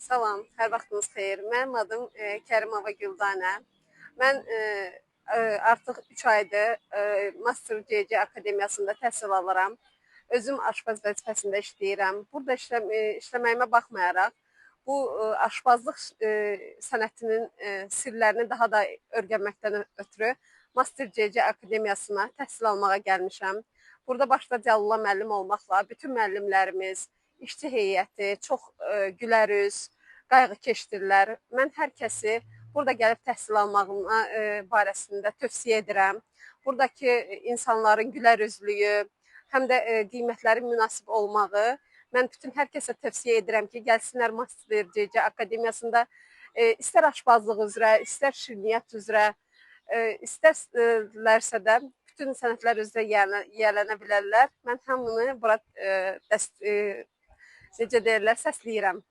Salam, hər vaxtınız xeyir. Mənim adım Kərimova Güldanə. Mən artıq 3 aydır Master CC Akademiyasında təhsil alıram. Özüm aşpaz vəzifəsində işləyirəm. Burada işləməyimə baxmayaraq, bu aşpazlıq sənətinin sirlərini daha da öyrənməkdən ötürü Master CC Akademiyasına təhsil almağa gəlmişəm. Burada başda Cəlilullah müəllim olmaqla bütün müəllimlərimiz, işçi heyəti çox gülərüz, qayğıkeşdirlər. Mən hər kəsi burada gəlib təhsil almağına barəsində tövsiyə edirəm. Buradakı insanların gülərüzlüyü, həm də qiymətlərin münasib olmağı mən bütün hər kəsə tövsiyə edirəm ki, gəlsinlər Master CC Akademiyasında istər aşpazlıq üzrə, istər şirniyyat üzrə, istərlərsə də bütün sənətlər üzrə yiyələnə bilərlər. Mən hamını bura necə deyirlər, səsləyirəm.